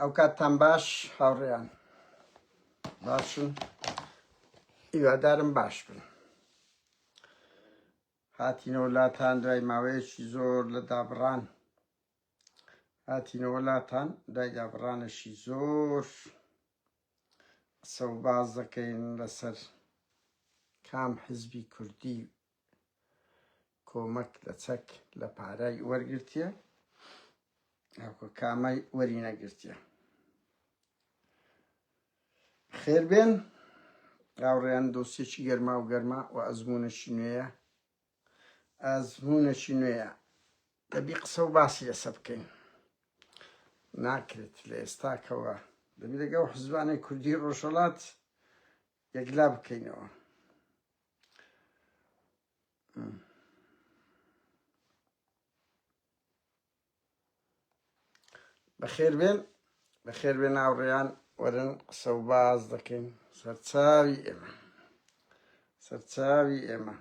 ئەوکاتتان باش هاوڕێیان باشن هیوادارم باش بن هاتینەوە لاتان دوای ماوەیەکی زۆر لە دابڕان هاتینەوە لاتان دوای دابڕانەشی زۆر قسە و باز دەکەین لەسەر کام حزبی کوردی کۆمەک لە چەک لە پارای وەرگرتیە کامای وەری نەگرتیە خێربێن هاوڕێیان دۆسیەکی گەرما و گەرما و ئەزمونەکی نوێیە ئەزمونەکی نوێیە دەبی قسە و باسی لەسە بکەین ناکرێت لە ئێستاکەوە دەبی لەگەڵ حزبانەی کوردی ڕۆژهەڵات یەکلا بکەینەوە بەخێربێن بەخێربێن هاوڕێیان وەرن قسە و باز دەکەین سەرچاوی ئێمە سەرچاوی ئێمە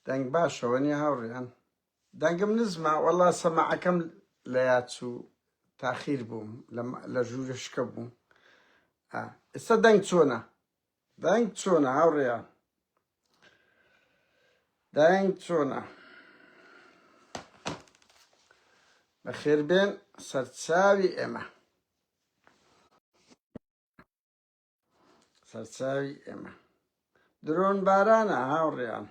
دەنگ باشەوە نیە هاوڕێیان دەنگم نزمە وەڵا سەماعەکەم لە یاد چوو تاخیر بووم لە ژوورە شکە بووم ئێستا دەنگ چۆنە دەنگ چۆنە هاوڕێیان دەنگ چۆنە بەخێربێن سەرچاوی ئێمە سەرچاوی ئێمە درۆن بارانە هاوڕێیان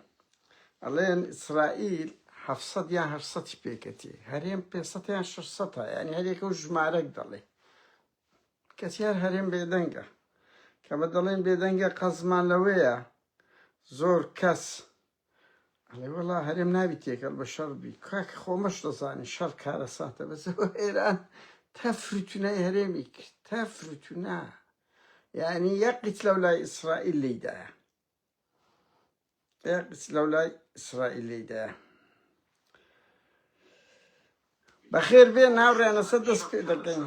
ئەڵێن ئیسرائیل حەفسەد یان هەشسەتی پێکەتی هەرێم پێسەد یان شەشسەتە یعنی هەرێکە و ژمارەک دەڵێ کەچی هەر هەرێم بێدەنگە کە بە دەڵێن بێدەنگە قەزمان لەوەیە زۆر کەس ئەڵێ وەڵا هەرێم نابی تێکەڵ بە شەڕ بی کاک خۆمەش دەزانی شەڕ کارەساتە بەس ئێران تەفرتونای هەرێمی کرد تەفرتونا یعنی یەک قیچ لەو لای ئیسرائیل لیدایە یەک قیچ لەو لای ئیسرائیل لیدایە بەخێر بێن هاوڕێیان لەسەر دەست پێ دەکەین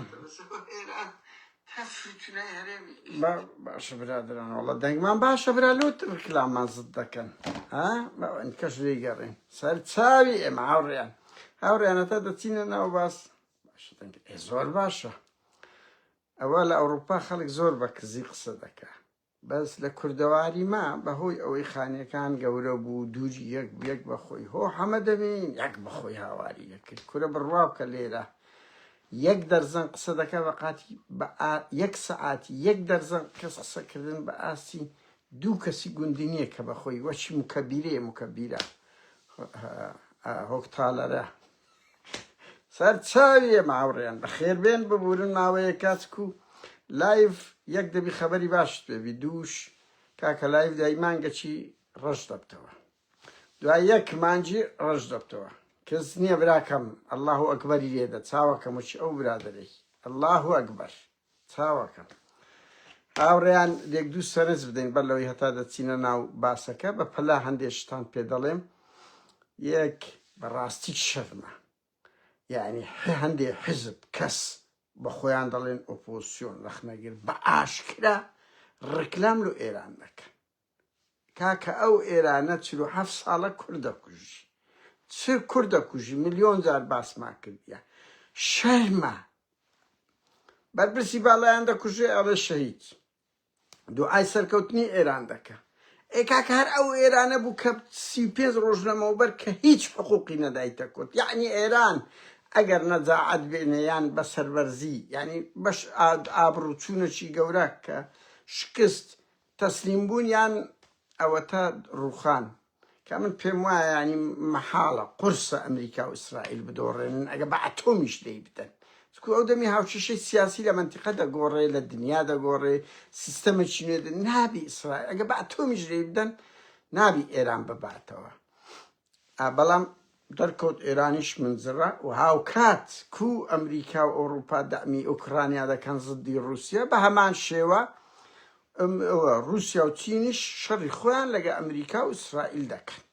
باشە برادران وەڵا دەنگمان باشە برا لۆت ڕکلامان زد دەکەن ها کەش لێ گەڕێن سەر چاوی ئێمە هاوڕێیان هاوڕێیانە تا دەچینە ناو باس باشە دەنگ زۆر باشە ئەوە لە ئەوروپا خەڵک زۆر بە کزی قسە دەکا بەس لە کوردەواری ما بە هۆی ئەوەی خانیەکان گەورە بوو دووری یەک بوو یەک بە خۆی هۆ حەمە دەمین یەک بە خۆی هاواری دەکرد کورە بڕوا بکە لێرە یەک دەرزەن قسە دەکا بە قاتی بە یەک سەعاتی یەک دەرزەن کەس قسەکردن بە ئاستی دوو کەسی گوندی نییە کە بە خۆی وەچی مکەبیرەیە مکەبیرە هۆکتالەرە سەر چاوی ئێمە هاوڕێیان بەخێربێن ببورن ماوەیە کاچک و live یەک دەبی خەبەری باشت پێبی دووش کاکە live دای مانگەچی ڕەش دەبتەوە دوای یەک مانجی ڕەش دەبتەوە کەس نییە براکەم الله ئەکبەری لێدە چاوەکەم وچی ئەو برادەرەی الله ئەکبەر چاوەکەم هاوڕێیان یەک دوو سەرنج بدەین بەر لەوەی هەتا دەچینە ناو باسەکە بە پەلا هەندێک شتان پێ دەڵێم یەک بەڕاستی شەرمە یعنی هەندێ حزب کەس بە خۆیان دەڵێن ئۆپۆزیسیۆن ڕەخنەگر بە ئاشکرا ڕکلام لۆ ئێران دەکەن کاکە ئەو ئێرانە 47 ساڵە کوردە کوژی چ کوردە کوژی ملیۆن جار باسمان کردیە شەرمە بەرپرسی باڵایان دەکوژێ ئەڵێ شەهید دوعای سەرکەوتنی ئێران دەکە ئێ کاکە هەر ئەو ئێرانە بوو کە 35 ڕۆژ لەمەوبەر کە هیچ حقوقی نەدایتە کورد یعنی ئێران ئەگەر نەجاعەت بێنێ یان بە سەربەرزی یعنی بەش ئابڕوچوونەکی گەورە کە شکست تەسلیم بوون یان ئەوەتا ڕووخان کە من پێم وایە ینی مەحاڵە قورسە ئەمریکا و ئیسرائیل بدۆڕێنن ئەگە بە ئەتۆمیش لێی بدەن چکو ئەو دەمی هاوکێشەی سیاسی لە مەنتیقە دەگۆڕێ لە دنیا دەگۆڕێ سیستەمێکی نوێ نابی ئیسرائیل ئەگە بە ئەتۆمیش لێی بدەن نابی ئێران بباتەوە بەڵام دەرکەوت ئێرانیش منزڕە و هاوکات کو ئەمریکا و ئەوڕوپا دەعمی ئۆکرانیا دەکەن زدی ڕوسیا بە هەمان شێوە ڕوسیا و چینیش شەڕی خۆیان لەگە ئەمریکا و ئیسرائیل دەکەن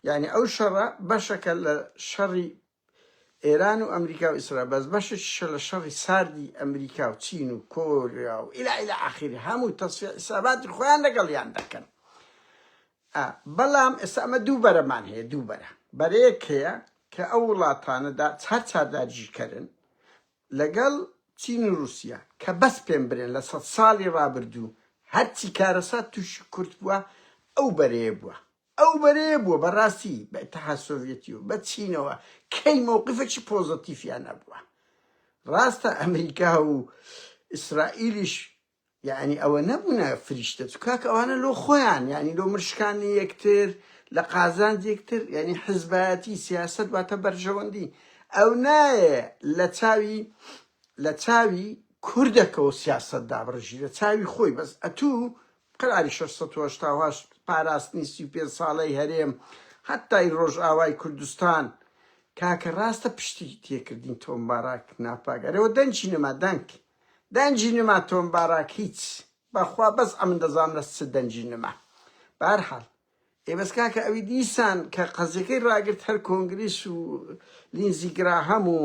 یعنی ئەو شەڕە بەشەکە لە شەڕی ئێران و ئەمریکا و ئیسرائیل بەس بەشێکیشە لە شەڕی ساردی ئەمریکا و چین و کۆریا و ئیلا ئیلا ئاخری هەموو تەسفیە حیساباتی خۆیان لەگەڵیان دەکەن. بەڵام ئێستا ئەمە دوو بەرەمان هەیە، دوو بەرە. بەرەیەک هەیە کە ئەو وڵاتانەدا چار چار داگیرکەرن لەگەڵ چین و رووسیا کە بەس پێم برێن لە سەد ساڵی ڕابردوو هەرچی کارەسات تووشی کورد بووە ئەو بەرەیە بووە. ئەو بەرەیە بووە بەڕاستی بە ئیتحاد سۆڤیەتی و بە چینەوە کەی مەوقفێکی پۆزەتیفیان نەبووە. ڕاستە ئەمریکا و ئیسرائیلیش یەعنی ئەوە نەبوونە فریشتە چ کاکە ئەوانە لۆ خۆیان یعنی لۆ مرشکانی یەکتر لە قازانج یەکتر یعنی حزبایەتی سیاسەت واتە بەرژەوەندی ئەو نایە لە چاوی لە چاوی کوردەکەەوە سیاسەت دابڕژی لە چاوی خۆی بەس ئەتوو قەراری 688 پاراستنی 35 ساڵەی هەرێم هەتای ڕۆژئاوای کوردستان کاکە ڕاستە پشتی تێکردین تۆم باراک ناپاک ئەرەوە دەنگی نەما دەنگ دەنگی نما تۆم باراک هیچ بەخوا بەس ئەمن دەزانم لەس چ دەنگی نما بەهەرحاڵ ئێ بەس کاکە ئەوی دیسان کە قەزیەکەی ڕاگرت هەر کۆنگریس و لینزی گراهەم و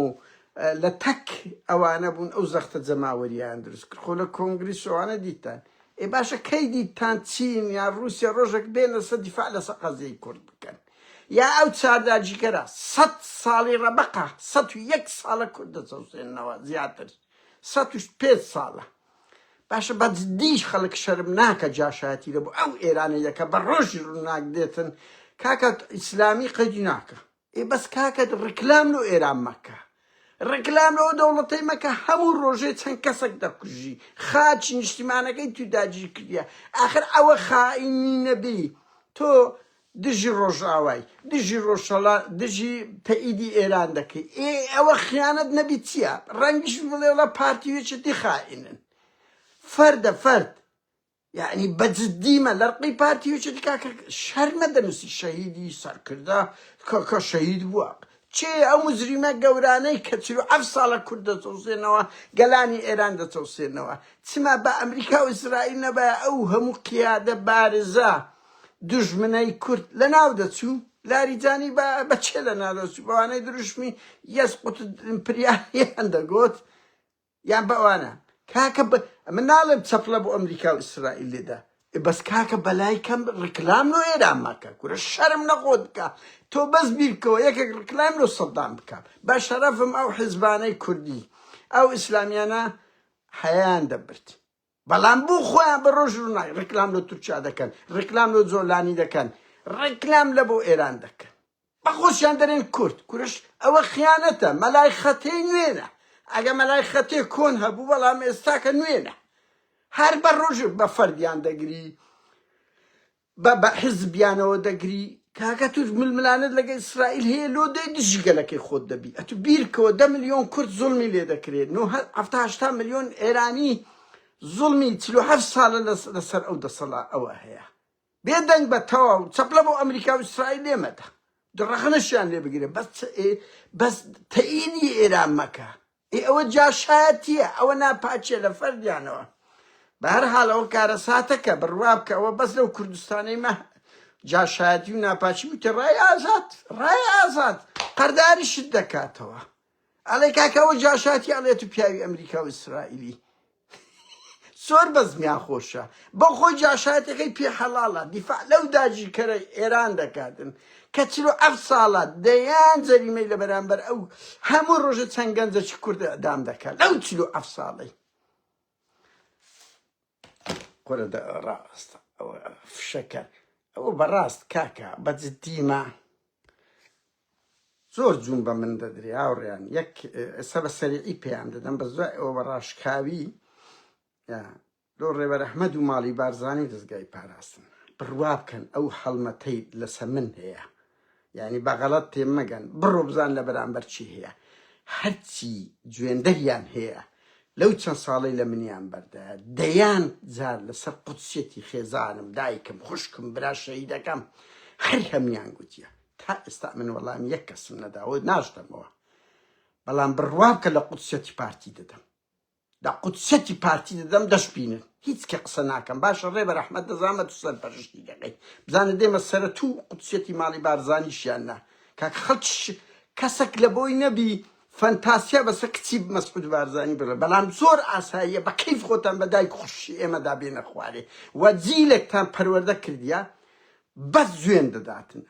لە تەک ئەوانە بوون ئەو زەختە جەماوەریان دروست کرد خۆ لە کۆنگریس ئەوانە دیتان ئێ باشە کەی دیتان چین یا رووسیا ڕۆژێک بێنە سە دیفاع لەسە قەزیەی کورد بکەن یا ئەو چارداگیرکەرە سەت ساڵی ڕەبەقە 101 ساڵە کورد دەچەوسێنەوە زیاتر 105 ساڵە باشە بە جدیش خەڵک شەرم ناکە جاشایەتی لە بۆ ئەو ئێرانە یەکە بە ڕۆژی ڕووناک دێتن کاکە ئیسلامی قەیدی ناکە ئێ بەس کاکە ڕکلام لۆ ئێران مەکە ڕکلام لەوە دەوڵەتەی مەکە هەموو ڕۆژێ چەند کەسێک دەکوژی خاچی نیشتیمانەکەی تو داگیر کردیە ئاخر ئەوە خائینی نەبی تۆ دژی ڕۆژئاوای دژی ڕۆژهەڵات دژی تەئیدی ئێران دەکەی ئێ ئەوە خیانەت نەبی چییە ڕەنگیش بڵێ وڵا پارتی و یەکێتی خائینن فەردە فەرد یعنی بە جدیمە لە ڕقی پارتی و یەکێتی کاکە شەرمە دەنووسی شەهیدی سەرکردە کاکە شەهید بووە چێ ئەو مجریمە گەورانەی کە 47 ساڵە کورد دەچەوسێنەوە گەلانی ئێران دەچەوسێنەوە چما بە ئەمریکا و ئیسرائیل نەبایە ئەو هەموو قیادە بارزە دوژمنەی کورد لەناو دەچوو؟ لاریجانی بە بە چێ لەناو دەچوو؟ بەوانەی دروشمی یەسقط ئیمپریالیان دەگوت یان بەوانە؟ کاکە ب... من ناڵێم چەپڵە بۆ ئەمریکا و ئیسرائیل لێدە بەس کاکە بەلای کەم ڕیکلام لۆ ئێران مەکە کورە شەرم لە خۆت بکە تۆ بەس بیرکەوە یەکێک ڕیکلام لۆ سەدام بکە بە شەرەفم ئەو حزبانەی کوردی ئەو ئیسلامیانە حەیان دەبرد بەڵام بۆ خۆیان بە ڕۆژ ڕووناک ڕیکلام لۆ تورکیا دەکەن، ڕیکلام لۆ جۆلانی دەکەن، ڕیکلام لە بۆ ئێران دەکەن. بە خۆشیان دەرێن کورد. کورش ئەوە خیانەتە، مەلای خەتێی نوێنە. ئەگە مەلای خەتێ کۆن هەبوو بەڵام ئێستاکە نوێنە. هەر بە ڕۆژ بە فەردیان دەگری. بە بە حزبیانەوە دەگری کاکە تو ململانێت لەگە ئیسرائیل هەیە لۆ دێی دژی گەلەکەی خۆت دەبی ئەتو بیرکەوە دە ملیۆن کورد زوڵمی لێ دەکرێت نۆ هەفتا هەشتا ملیۆن ئێرانی زوڵمی 47 ساڵە لەسەر ئەو دەسەڵا ئەوە هەیە بێ دەنگ بە تەواو چەپلە بۆ ئەمریکا و ئیسرائیل لێ مەدە ڕەخنەشیان لێ بگرە بەس بەس تەئیدی ئێران مەکە ئێ ئەوە جاشایەتیە ئەوە ناپاکیە لە فەردیانەوە بەهەرحاڵ ئەوە کارەساتەکە بڕوا بکە ئەوە بەس لەو کوردستانەی مە جاشایەتی و ناپاکی بوویتە ڕای ئازاد ڕای ئازاد قەرداریشت دەکاتەوە ئەڵێ کاکە ئەوە جاشایەتی ئەڵێ تو پیاوی ئەمریکا و ئیسرائیلی زۆر بەزمیان خۆشە بۆ خۆی جاشایەتەکەی پێ حەڵاڵە دیفاع لەو داگیرکەرە ئێران دەکاتن کە 47 ساڵە دەیان جەریمەی لە بەرامبەر ئەو هەموو ڕۆژە چەند گەنجەکی کورد ئەدام دەکات لەو 47 ساڵەی قورە ڕاستە ئەوە فشەکە ئەوە بەڕاست کاکە بە جدیمە زۆر جوون بە من دەدرێ هاوڕێیان یەک ئێستا بە سەریعی پێیان دەدەم بە دوای ئەوە بە ڕاشکاوی لۆ ڕێبەر ئەحمەد و ماڵی بارزانی و دەزگای پاراستن بڕوا بکەن ئەو هەڵمەتەی لەسە من هەیە یعنی بە غەڵەت تێم مەگەن بڕۆ بزان لە بەرامبەر چی هەیە هەرچی جوێندەریان هەیە لەو چەند ساڵەی لە منیان بەردایە دەیان جار لەسەر قودسیەتی خێزانم دایکم خوشکم برا شەهیدەکەم هەر هەمیان گوتیە تا ئێستا من وەڵامی یەک کەسم نەداوە ناشدەمەوە بەڵام بڕوا بکە لە قودسیەتی پارتی دەدەم لە قودسیەتی پارتی دەدەم دەشبینن هیچ کە قسە ناکەم باشە ڕێبەر ئەحمەد دەزانمە تو سەرپەرشتی دەکەی بزانە دێمە سەرە تو قودسیەتی ماڵی بارزانیشیان نا کاک خەڵک کەسەک لە بۆی نەبی فەنتاسیا بەسە کچی مەسعود بارزانی بڕێ بەڵام زۆر ئاساییە بە کەیف خۆتان بە دایک خوشکی ئێمەدا بێنە خوارێ و جیلێکتان پەروەردە کردیە. بەس جوێن دەداتن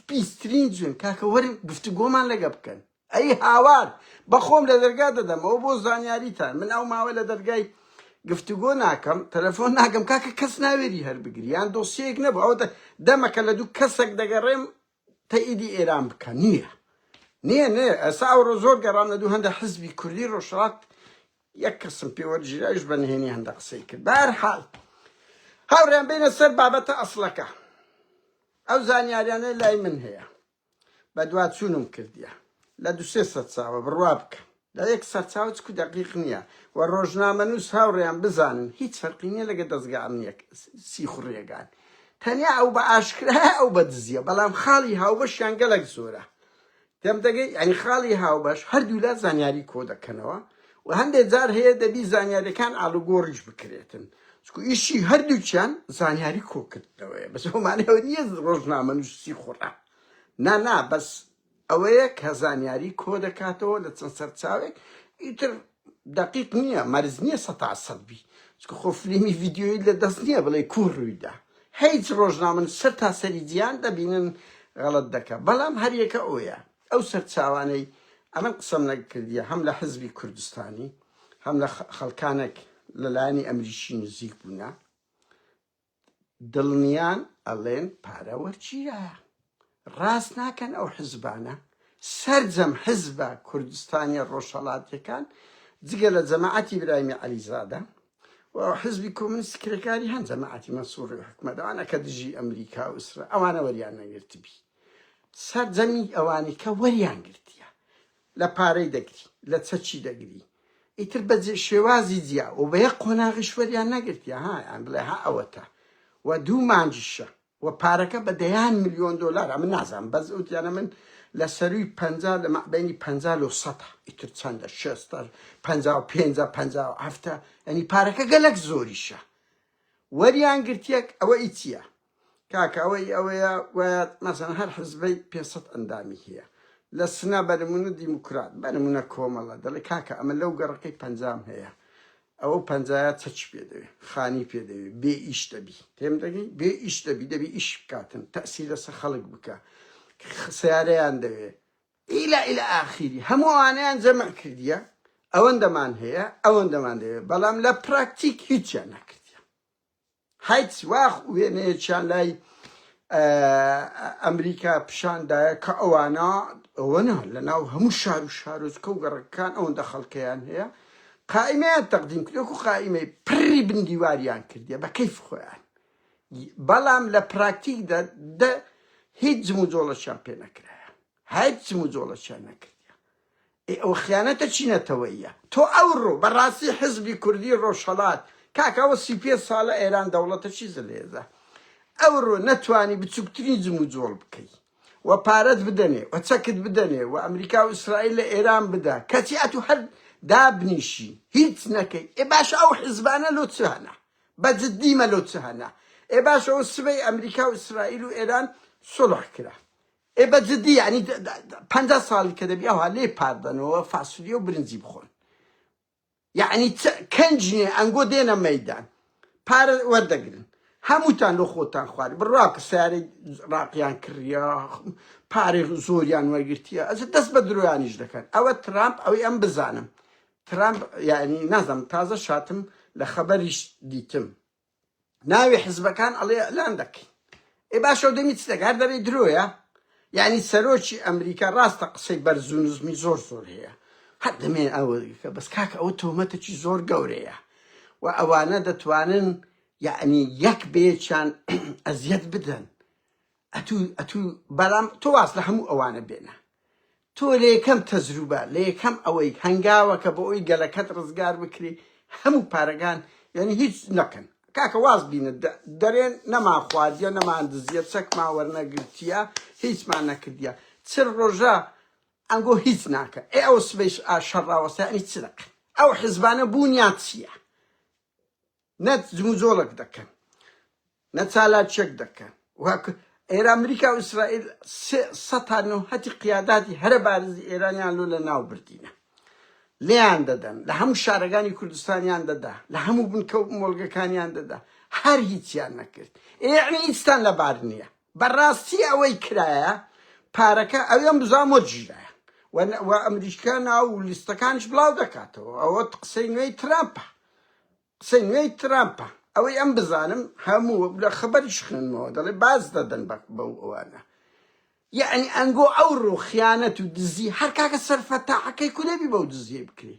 پیسترین جوێن کاکە وەرن گفتوگۆمان لەگە بکەن ئەی هاوار بەخۆم لە دەرگا دەدەم ئەوە بۆ زانیاریتان من ئەو ماوە لە دەرگای گفتوگۆ ناکەم تەلەفۆن ناکەم کاکە کەس ناوێری هەر بگری یان دۆسیەیەک نەبوو ئەوە دەمەکە لە دوو کەسێک دەگەڕێم تەئیدی ئێران بکە نییە نییە نییە ئێستا ئەوڕۆ زۆر گەڕام لە دوو هەندە حزبی کوردی ڕۆژهەڵات یەک کەسم پێ وەرگیرایش بە نهێنی هەندە قسەی کرد بەهەرحاڵ هاوڕێیان بینە سەر بابەتە ئەسڵەکە ئەو زانیاریانە لای من هەیە بەدواچوونم کردیە لە دوسێ سەرچاوە بڕوا بکە لە یەک سەرچاوە چکو دەقیق نییە و ڕۆژنامەنووس هاوڕێیان بزانن هیچ فەرقی نییە لەگە دەزگا ئەمنیەک سیخوڕیەکان تەنیا ئەو بە ئاشکرایە ئەو بە دزیە بەڵام خاڵی هاوبەشیان گەلەک زۆرە تێم دەگەی یعنی خاڵی هاوبەش هەردوولا زانیاری کۆ دەکەنەوە و هەندێک جار هەیە دەبی زانیاریەکان ئاڵوگۆڕیش بکرێتن چکو ئیشی هەردووکیان زانیاری کۆکردنەوەیە بەس ئەو مانای ئەوە نییە ڕۆژنامەنووس سیخوڕە نا نا بەس ئەوەیە کە زانیاری کۆ دەکاتەوە لە چەند سەرچاوێک ئیتر دەقیق نییە مەرج نییە سەتا سەد بی چکە خۆ فلیمی ڤیدیۆیی لە دەست نییە بڵێ کوو ڕوویدا هیچ ڕۆژنامەن سەر تا سەری جیان دەبینن غەڵەت دەکە بەڵام هەریەکە ئەوەیە ئەو سەرچاوانەی ئەمن قسەم نەکردیە هەم لە حزبی کوردستانی هەم لە خەڵکانێک لەلایەنی ئەمریکی نزیک بوونە دڵنیان ئەڵێن پارە وەرگیرایە ڕاست ناکەن ئەو حزبانە سەرجەم حزبە کوردستانیە ڕۆژهەڵاتیەکان جگە لە جەماعەتی برایمی عەلیزادە و حزبی کۆمنیستی کرێکاری هەن جەماعەتی مەنسوڕی حکومەت ئەوانە کە دژی ئەمریکا و ئیسرا ئەوانە وەریان نەگرتبی سەرجەمی ئەوانی کە وەریان گرتیە لە پارەی دەگری لە چەکی دەگری ئیتر بە شێوازی جیا و بە یەک قۆناغیش وەریان نەگرتیە ها یان بڵێ ها ئەوەتە و دوو مانگیشە و پارەکە بە دەیان ملیۆن دۆلار ئەمن نازانم بەس وتیانە من لە سەروی 50 لە مابینی 50 لۆ سەتە ئیتر چەندە شێستە 55 57 ینی پارەکە گەلەک زۆریشە وەریان گرتیەک ئەوە ئی چییە کاکە ئەوەی ئەوەیە وایە مەسەن هەر حزبەی 500 ئەندامی هەیە لە سنە بە نمونە دیموکرات بە نمونە کۆمەڵە دەڵێ کاکە ئەمە لەو گەڕەکەی پەنجام هەیە ئەوە پەنجایە چەکی پێ دەوێ خانی پێ دەوێ بێ ئیش دەبی تێم دەگەی بێ ئیش دەبی دەبی ئیش بکاتن تەسیر لەسەر خەڵک بکە سیارەیان دەوێ ئیلا ئیلا ئاخیری هەموو ئەوانەیان جەمع کردیە ئەوەندەمان هەیە ئەوەندەمان دەوێ بەڵام لە پراکتیک هیچیان نەکردیە هیچ واخ وێنەیەکیان لای ئەمریکا پیشاندایە کە ئەوانە ئەوەنا لە ناو هەموو شار و شارۆچکە و گەڕەکەکان ئەوەندە خەڵکەیان هەیە قائیمەیان تەقدیم کرد وەکو قائیمەی پڕی بن دیواریان کردیە بە کەیف خۆیان بەڵام لە پراکتیکدا دە هیچ جموجۆڵەکیان پێ نەکرایە هیچ جموجۆڵەکیان نەکردیە ئێ ئەوە خیانەتە چی نەتەوەییە؟ تۆ ئەوڕۆ بەڕاستی حزبی کوردی ڕۆژهەڵات کاکە ئەوە 35 ساڵە ئێران دەوڵەتە چی زلهێزە ئەوڕۆ نەتوانی بچووکترین جموجۆڵ بکەی و پارەت بدەنێ و چەکت بدەنێ و ئەمریکا و ئیسرائیل لە ئێران بدا کەچی ئەتوو هەر دابنیشی هیچ نەکەی ئێ باشە ئەو حزبانە لۆ چ هەنە بە جدی مە لۆ چ هەنە ئێ باشە ئەو سبەی ئەمریکا و ئیسرائیل و ئێران سوڵح کرا ئێ بە جدی یعنی 50 ساڵی کە دەبی ئەوها لێ پاردەنەوە فاسولیە و برنجی بخۆن یعنی کەنج نیە ئەنگۆ دێنە مەیدان پارە وەردەگرن هەمووتان لۆ خۆتان خوارد بڕوا کە سیارەی ڕاقیان کڕیە پارەی زۆریان وەرگرتیە ئەز دەست بە درۆیانیش دەکەن ئەوە ترامپ ئەوەی ئەم بزانم ترامپ یعنی نازم تازە شاتم لە خەبەریش دیتم ناوی حزبەکان ئەڵێ ئیعلان دەکەین ئێ باشە و دەمی چ دەکە هەر دەرێی درۆیە یعنی سەرۆکی ئەمریکا ڕاستە قسەی بەرز و نزمی زۆر زۆر هەیە هەر دەمێ ئەوە کە بەس کاکە ئەوە تۆمەتێکی زۆر گەورەیە و ئەوانە دەتوانن یعنی یەک بەیەکیان ئەزیەت بدەن ئەتوو ئەتوو بەڵام تۆ واز لە هەموو ئەوانە بێنە تۆ لە یەکەم تەجروبە لە یەکەم ئەوەی هەنگاوەکە بۆ ئەوی گەلەکەت ڕزگار بکری هەموو پارەکان یعنی هیچ نەکەن کاکە واز بینە دەرێن نەمان خواردیە نەمان دزیە چەکمان وەرنەگرتیە هیچمان نەکردیە چل ڕۆژە ئەنگۆ هیچ ناکە ئێ ئەو سبەیش شەڕ ڕاوەستا یعنی چ دەکەن ئەو حزبانە بوونیان چییە نە جموجۆڵێک دەکەن نە چالاکیەک دەکەن وەک ئێرە ئەمریکا و ئیسرائیل سێ سەتا نۆهەتی قیاداتی هەرە بارزی ئێرانیان لۆ لە ناو بردینە. لێیان دەدەن، لە هەموو شارەکانی کوردستانیان دەدا، لە هەموو بنکە و مۆڵگەکانیان دەدا، هەر هیچیان نەکرد. ئێ یەعنی هیچتان لەبار نییە. بەڕاستی ئەوەی کرایە پارەکە ئەوێم بزانم وەرگیرایە و ئەمریکا ناو و لیستەکانیش بڵاو دەکاتەوە. ئەوە قسەی نوێی ترامپە. قسەی نوێی ترامپە. ئەوەی ئەم بزانم هەموو لە خەبەریش خوێنمەوە دەڵێ باج دەدەن بەو ئەوانە. یەعنی ئەنگۆ ئەوڕۆ خیانەت و دزی هەر کاکە سەرفەتاحەکەی کو نەبی بەو دزیەی بکرێ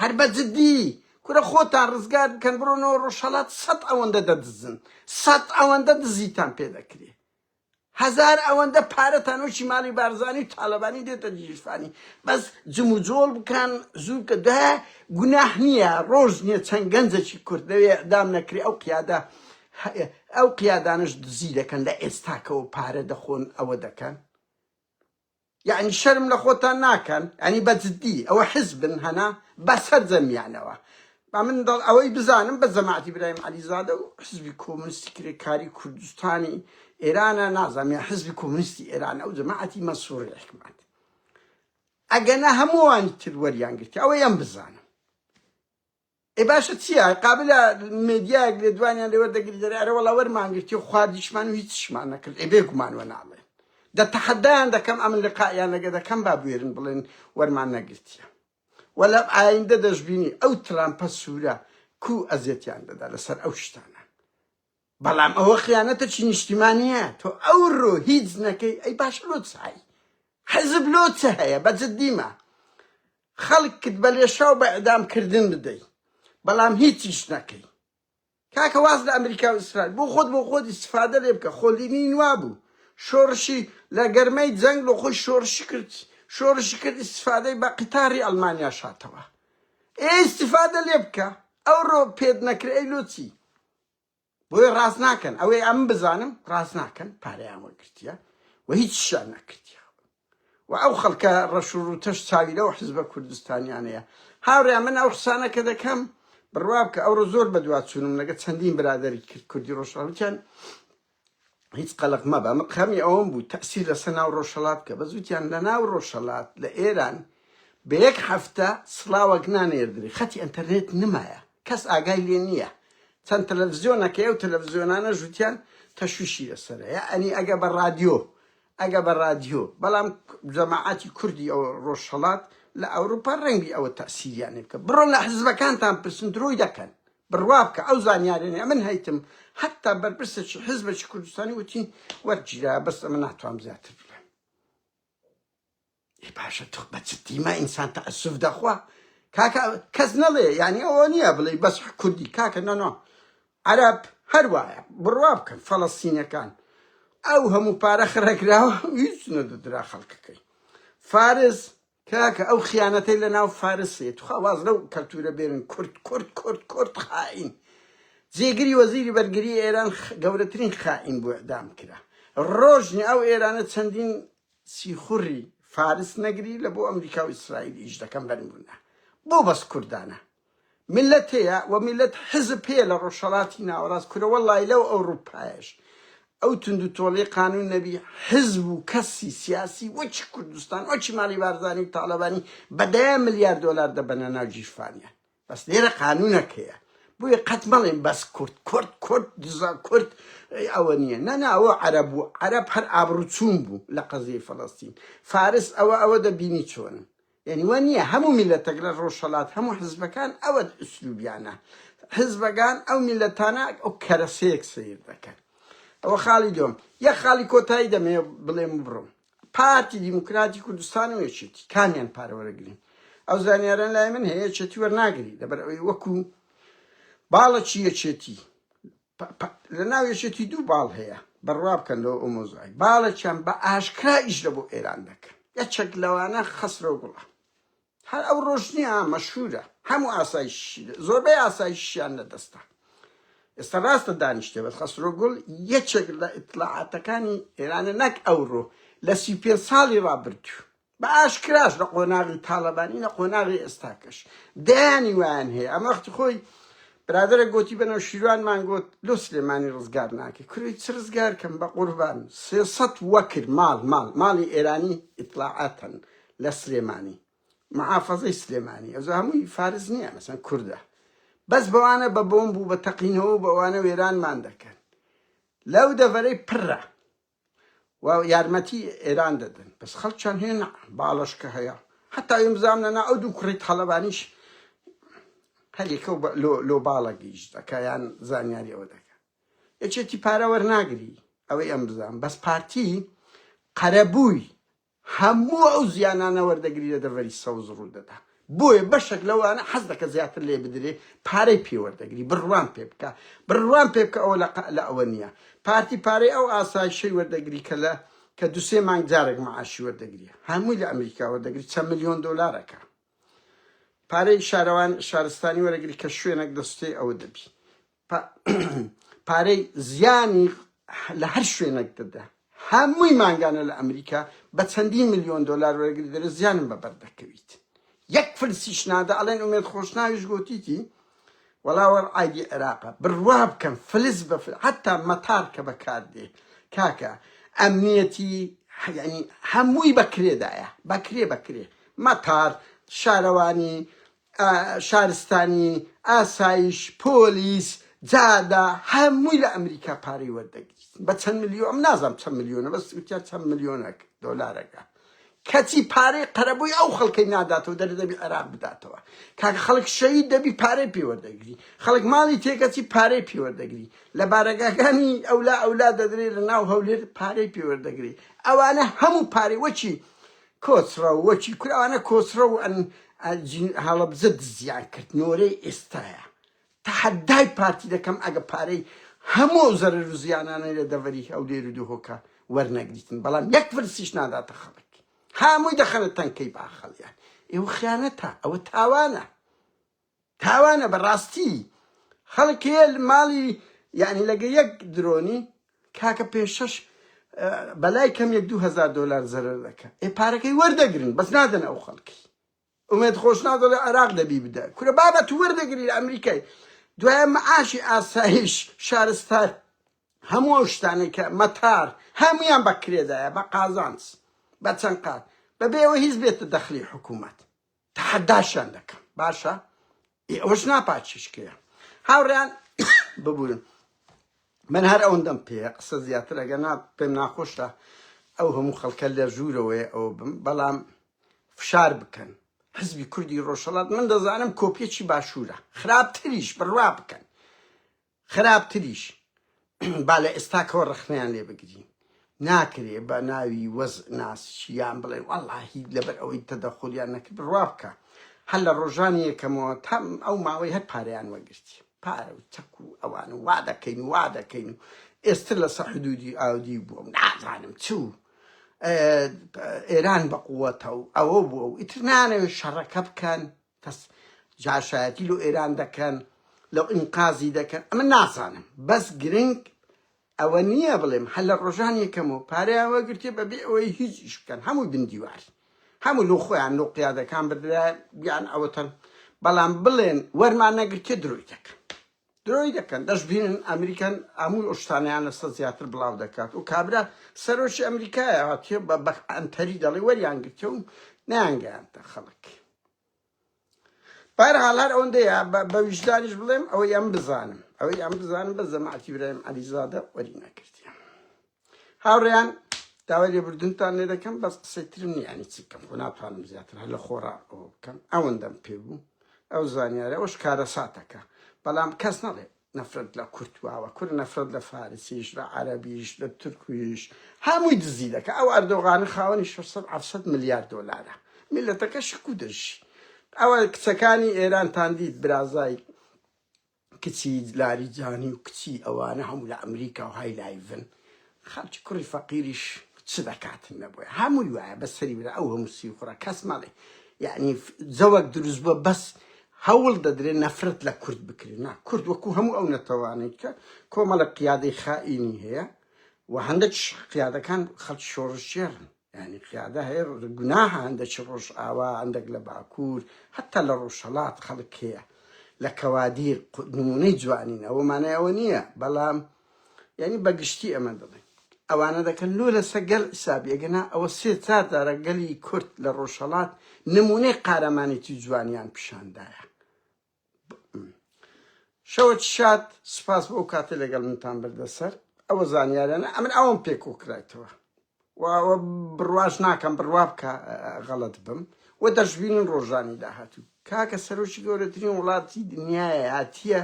هەر بە جدی کورە خۆتان ڕزگار بکەن بڕۆنەوە ڕۆژهەڵات سەت ئەوەندە دەدزن سەت ئەوەندە دزیتان پێ دەکرێ هەزار ئەوەندە پارەتان وەکی ماڵی بارزانی و تاالبانی دێتە گیرفانی بەس جموجۆڵ بکەن زوو کە ده گوناح نییە ڕۆژ نییە چەند گەنجێکی کورد لەوێ ئەدام نەکرێ ئەو قیادە ئەو قیادانەش دزی دەکەن لە ئێستاکەوە پارە دەخۆن ئەوە دەکەن یعنی شەرم لە خۆتان ناکەن ینی بە جدی ئەوە حزبن هەنا بە سەرجەمیانەوە با من دڵ ئەوەی بزانم بە جەماعەتی برایم عەلیزادە و حزبی کۆمۆنیستی کرێکاری کوردستانی ئێرانە نازانم یا حزبی کۆمۆنیستی ئێران ئەو جەماعەتی مەنسووری حکمەت ئەگەنا هەمووانی تر وەریان گرتی ئەوەی ئەم بزانم ئێ باشە چیە قابلە مێدیایەک لێدوانیان لێ وەردەگری دەرێ ئەرێ وەڵا وەرمان گرتی و خواردیشمان و هیچیشمان نەکرد ئێ بێگومان وە ناڵێن دە تەحەدایان دەکەم ئەمن لقائیان لەگە دەکەم با بوێرن بڵێن وەرمان نەگرتیە وە لە ئایندە دەشبینی ئەو ترامپە سوورە کو ئەزێتیان دەدا لەسەر ئەو شتانە بەڵام ئەوە خیانەتەکی نیشتیمانیە تۆ ئەوڕۆ هیچ نەکەی ئەی باشە لۆ چ هەی حزب لۆ چ هەیە بە جدیمە خەڵکت بە لێشاو بە ئیعدام کردن بدەی بەڵام هیچیش نەکەی کاکە واز لە ئەمریکا و ئیسرائیل بۆ خۆت بۆ خۆت ئیستفادە لێ بکە خۆ لینین وابوو شۆڕشی لە گەرمەی جەنگ لۆ خۆی شۆڕشی کرد شۆڕشی کرد ئیستفادەی بە قیتاری ئەڵمانیا شاتەوە ئێ ئیستفادە لێ بکە ئەوڕۆ پێت نەکرێ ئەی لۆ چی بۆیە ڕاست ناکەن ئەوەی ئەم بزانم ڕاست ناکەن پارەیان وەرگرتیە و هیچیان نەکردیە و ئەو خەڵکە ڕەش و ڕووتەش چاوی لەو حزبە کوردستانیانەیە هاوڕێیان من ئەو قسانە کە دەکەم بڕوا بکە ئەوڕۆ زۆر بەدواچوونم لەگە چەندین برادەری کرد کوردی ڕۆژهەڵاتیان هیچ قەلەق مەبە من خەمی ئەوەم بوو تەسیر لەسەر ناو ڕۆژهەڵات بکە بەس وتیان لە ناو ڕۆژهەڵات لە ئێران بە یەک هەفتە سڵاوەک نانێردرێ خەتی ئەنتەرنێت نمایە کەس ئاگای لێ نییە چەند تەلەڤزیۆنەکەی ئەو تەلەڤزیۆنانە ژوتیان تەشویشی لەسەرە یەعنی ئەگە بە ڕادیۆ ئەگە بە ڕادیۆ بەڵام جەماعەتی کوردی ئەو ڕۆژهەڵات لە ئەوروپا ڕەنگی ئەوە تەسیریان لێ بکە بڕۆن لە حزبەکانتان پرسن درۆی دەکەن بڕوا بکە ئەو زانیارەنی ئەمن هەیتم حتا بەرپرسێکی حزبێکی کوردستانی وتی وەرگیرا بەس ئەمە ناتوانم زیاتر بڵێم ئێ باشە تخ بە جدی ما ئینسان تەئەسوف دەخوا کاکە کەس نەڵێ یعنی ئەوە نییە بڵێ بەس کوردی کاکە نۆ نۆ عەرەب هەر وایە بڕوا بکەن فەڵەستینەکان ئەو هەموو پارە خڕەکراوە هیچ نەدەدرا خەڵکەکەی فارس کاکە ئەو خیانەتەی لە ناو فارس هەیە توخوا واز لەو کەلتورە بێنن کورد کورد کورد کورد خائین جێگری وەزیری بەرگری ئێران گەورەترین خائین بوو ئیعدام کرا ڕۆژنی ئەو ئێرانە چەندین سیخوڕی فارس نەگری لە بۆ ئەمریکا و ئیسرائیل ئیش دەکەن بەنمونە بۆ بەس کوردانە میللەت هەیە و میللەت حزب هەیە لە ڕۆژهەڵاتی ناوەڕاست کورە وەڵڵاهی لەو ئەوڕوپایەش ئەو توندوتۆڵی قانون نەبی حزب و کەسی سیاسی وەکی کوردستان وەکی ماڵی بارزانی و تاڵەبانی بە دەیان ملیار دۆلار دەبەنە ناو گیرفانیان بەس لێرە قانونەک هەیە بۆیە قەت مەڵێن بەس کورد کورد کورد دزە کورد ئەوە نییە نا نا ئەوە عەرەب بوو عەرەب هەر ئابڕووچوون بوو لە قەزیەی فەڵەستین فارس ئەوە ئەوە دەبینی چۆنن یعنی وە نییە هەموو میلەتەک لە ڕۆژهەڵات هەموو حزبەکان ئەوە ئوسلوبیانە حزبەکان ئەو میلەتانە ئەو کەرەسەیەک سەیر دەکەن ئەوە خاڵی دوم یەک خاڵی کۆتایی دەمەوێ بڵێم و بڕۆم پارتی دیموکراتی کوردستان و یەکێتی کامیان پارە وەرەگرین ئەو زانیاران لای من هەیە یەکێتی وەرناگری لەبەر ئەوەی وەکو باڵەکی یەکێتی لە ناو یەکێتی دوو باڵ هەیە بڕوا بکەن لەوە ئەو مۆزای باڵێکیان بە ئاشکرا ئیش لە بۆ ئێران دەکەن یەکێک لەوانە خەسرەو گوڵە هەر ئەو ڕۆژ نییە مەشهورە هەموو ئاسایشی زۆربەی ئاسایشیان لە دەستە ئێستا ڕاستە دانیشتێ بەس خەسرۆ گوڵ یەکێک لە ئیتلاعاتەکانی ئێرانە نەک ئەوڕۆ لە 35 ساڵی ڕابردوو بە ئاشکراش لە قۆناغی تاڵەبانی لە قۆناغی ئێستاکەش دەیانی وایان هەیە ئەمە وەختی خۆی برادەرە گۆتی بە نەوشیروانمان گۆت لۆ سلێمانی ڕزگار ناکەی کوری چ ڕزگار کەم بە قوربان 300 وەکر ماڵ ماڵ ماڵی ئێرانی ئیتلاعاتن لە سلێمانی. محافەزەی سلێمانی ئەوجا هەمووی فارس نییە مەسەن کوردە بەس بەوانە بە بۆمب و بە تەقینەوە و بەوانە وێرانمان دەکەن لەو دەڤەرەی پڕە و یارمەتی ئێران دەدەن بەس خەڵکیان هەیە نا باڵەشکە هەیە هەتا ئیمزام نەنا ئەو دوو کوڕی تاڵەبانیش هەریەکە و لۆ باڵە گیش دەکا یان زانیاری ئەوە دەکا یەکێتی پارە وەرناگری ئەوەی ئەم بزان بەس پارتی قەرەبووی هەموو ئەو زیانانە وەردەگری لە دەڤەری سەوز ڕوو دەدا بۆیە بەشێک لەوانە حەز دەکە زیاتر لێ بدرێ پارەی پێ وەردەگری بڕوام پێ بکە بڕوام پێ بکە ئەوە لە ئەوە نییە پارتی پارەی ئەو ئاسایشەی وەردەگری کە لە کە دوسێ مانگ جارێک معاشی وەردەگری هەمووی لە ئەمریکا وەردەگری چەند ملیۆن دۆلارەکە پارەی شارەوان شارستانی وەرەگری کە شوێنێک دەستێ ئەوە دەبی پارەی زیانی لە هەر شوێنێک دەدا هەمووی مانگانە لە ئەمریکا بە چەندین ملیۆن دۆلار وەرەگری دەرێ زیانم بە بەر دەکەویت یەک فلسیش نادا ئەڵێن ئومێد خۆشناویش گۆتیتی وەڵا وەر عایدی عێراقە بڕوا بکەن فلس بە فل حتا مەتار کە بەکاردێ کاکە ئەمنیەتی یعنی هەمووی بەکرێدایە بەکرێ بەکرێ مەتار شارەوانی شارستانی، ئاسایش، پۆلیس، جادە، هەمووی لە ئەمریکا پارەی وەردەگریت بە چەند ملیۆن ئەم نازانم چەند ملیۆنە بەس وتیان چەند ملیۆنەک دۆلارەکە کەچی پارەی قەرەبووی ئەو خەڵکەی ناداتەوە دەرێ دەبی عێراق بداتەوە کاکە خەڵک شەهید دەبی پارەی پێ وەردەگری خەڵک ماڵی تێکەچی پارەی پێ وەردەگری لە بارەگاکانی ئەولا ئەولا دەدرێ لە ناو هەولێر پارەی پێ وەردەگری ئەوانە هەموو پارەی وەچی کۆچڕەو وەکی کورە ئەوانە کۆچڕەو ئەن هەڵەبجە دزیان کرد نۆرەی ئێستایە تەحەدای پارتی دەکەم ئەگە پارەی هەموو ئەو زەرەر و زیانانەی لە دەڤەری هەولێر و دهۆکە وەرنەگریتن بەڵام یەک فلسیش ناداتە خەڵک هەمووی دەخەنە تەنکەی باخەڵیان ئێوە خیانەتە ئەوە تاوانە تاوانە بەڕاستی خەڵک هەیە ماڵی یعنی لەگە یەک درۆنی کاکە پێ شەش بەلای کەم یەک 2000 دلار زەرەر دەکە ئێ پارەکەی وەردەگرن بەس نادەن ئەو خەڵکی ئومێد خۆشناو دەڵێ عێراق دەبی بدە کورە بابە تو وەردەگری لە ئەمریکای دوایە معاشی ئاسایش شارستان هەموو ئەو شتانەی کە مەتار هەمویان بە کرێدایە بە قازانج بە چەند قات بەبێ ئەوە هیچ بێتە دەخلی حکوومەت تەحەداشیان دەکەم باشە ئێ ئەوەش ناپاکیشکەیە هاوڕێیان ببورن من هەر ئەوەندەم پێیە قسە زیاتر ئەگەر نا پێم ناخۆشە ئەو هەموو خەڵکە لە ژوورەوەیە ئەوە بم بەڵام فشار بکەن حزبی کوردی ڕۆژهەڵات من دەزانم کۆپیەکی باشوورە خراپتریش بڕوا بکەن خراپتریش با لە ئێستاکەوە ڕەخنەیان لێ بگرین ناکرێ بە ناوی وەز ناسیان بڵێن وەڵاهی لەبەر ئەوەی تەدەخولیان نەکرد بڕوا بکە هەر لە ڕۆژانی یەکەمەوە تا ئەو ماوەی هەر پارەیان وەگرتی پارە و چەک و ئەوان و وا دەکەین و وا دەکەین و ئێستر لەسەر حدودی ئاودی بووە و نازانم چ و ئێران بە قووەتە و ئەوە بووە و ئیتر نانەوێت شەڕەکە بکەن پس جاشایەتی لۆ ئێران دەکەن لۆ ئینقازی دەکەن ئەمە نازانم بەس گرنگ ئەوە نییە بڵێم هەر لە ڕۆژان یەکەمەوە پارەیان وەگرتێ بەبێ ئەوەی هیچ ئیش بکەن هەمووی بن دیوار هەموو لۆ خۆیان لۆ قیادەکان بردرا یان ئەوەتەن بەڵام بڵێن وەرمان نەگرتێ درۆی دەکەن درۆی دەکەن دەشبینن ئەمریکان هەموو ئەو شتانەیان لەسەر زیاتر بڵاو دەکات و کابرا سەرۆکی ئەمریکایە هاتیە بە بە ئەنتەری دەڵێ وەریان گرتێ و نەیانگەیاندە خەڵک بەهەرحاڵ هەر ئەوەندەیە بە ویژدانیش بڵێم ئەوەی ئەم بزانم ئەوەی ئەم بزانم بە جەماعەتی برایم عەلیزادە وەری نەکردیە هاوڕێیان داوای لێبوردنتان لێ دەکەم بەس قسەی ترم نییە ینی چی بکەم خۆ ناتوانم زیاتر هەر لە خۆڕا ئەوە بکەم ئەوەندەم پێ بوو ئەو زانیارە ئەوش کارەساتەکە بەڵام کەس نەڵێ نەفرەت لە کورد واوە کورد نەفرەت لە فارسیش لە عەرەبیش لە تورکیش هەمووی دزی دەکە ئەو ئەردۆغانە خاوەنی 600 700 ملیار دۆلارە میلەتەکە شکو دەژی ئەوە کچەکانی ئێرانتان دیت برازای کچی لاریجانی و کچی ئەوانە هەموو لە ئەمریکا و های لایڤن خەڵکی کوڕی فەقیریش چ دەکاتن نەبووە هەمووی وایە بە سەری برا ئەو هەموو سیخوڕە کەس مەڵێ یعنی جەوەک دروست بووە بەس هەوڵ دەدرێت نەفرەت لە کورد بکرێت نا کورد وەکو هەموو ئەو نەتەوانەی کە کۆمەڵە قیادەی خائینی هەیە و هەندێک قیادەکان خەڵکی شۆڕشگێڕن یانی قیادە هەیە گوناهە هەندێکی ڕۆژئاوا هەندێک لە باکوور هەتا لە ڕۆژهەڵات خەڵک هەیە لە کەوادیر نمونەی جوانین ئەوە مانای ئەوە نییە بەڵام یعنی بەگشتی ئەمە دەڵێن. ئەوانە دەکەن لۆ لەسە گەل حسابی ئەگەنا ئەوە سێ چار جارە گەلی کورد لە ڕۆژهەڵات نمونەی قارەمانێتی جوانیان پیشاندایە. شەوت شاد سپاس بۆ ئەو کاتەی لەگەڵ منتان بردە سەر ئەوە زانیارانە ئەمن ئەوم پێ کۆکرایتەوە و بڕواش ناکەم بڕوا بکە غەڵەت بم و دەشبینن ڕۆژانی داهاتوو کاکە سەرۆکی گەورەترین وڵاتی دنیاە هاتیە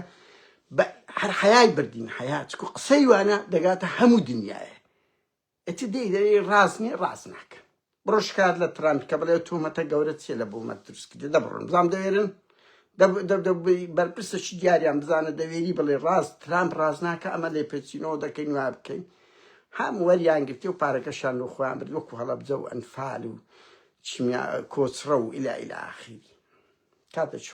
بە هەر حەیای بردین حەیا چکو قسەی وانە دەگاتە هەموو دنیاە ئەتە دێی دەرێی ڕاست نیە ڕاست ناکەن بڕۆ شکایەت لە ترامپ کە بڵێ تۆمەتە گەورە چیە لە بۆمە دروست کردی دەبڕن بزانم دەوێرن بەرپرسەکی دیاریان بزانە دەوێری بڵێ ڕاست ترامپ ڕاست ناکە ئەمە لێپێچینەوە دەکەین وا بکەین هەم وەریان گرتی و پارەکەشان لۆ خۆیان برد وەکو هەڵەبجە و ئەنفال و چیمیا کۆچڕە و ئیلا ئیلا ئاخیری کاتە.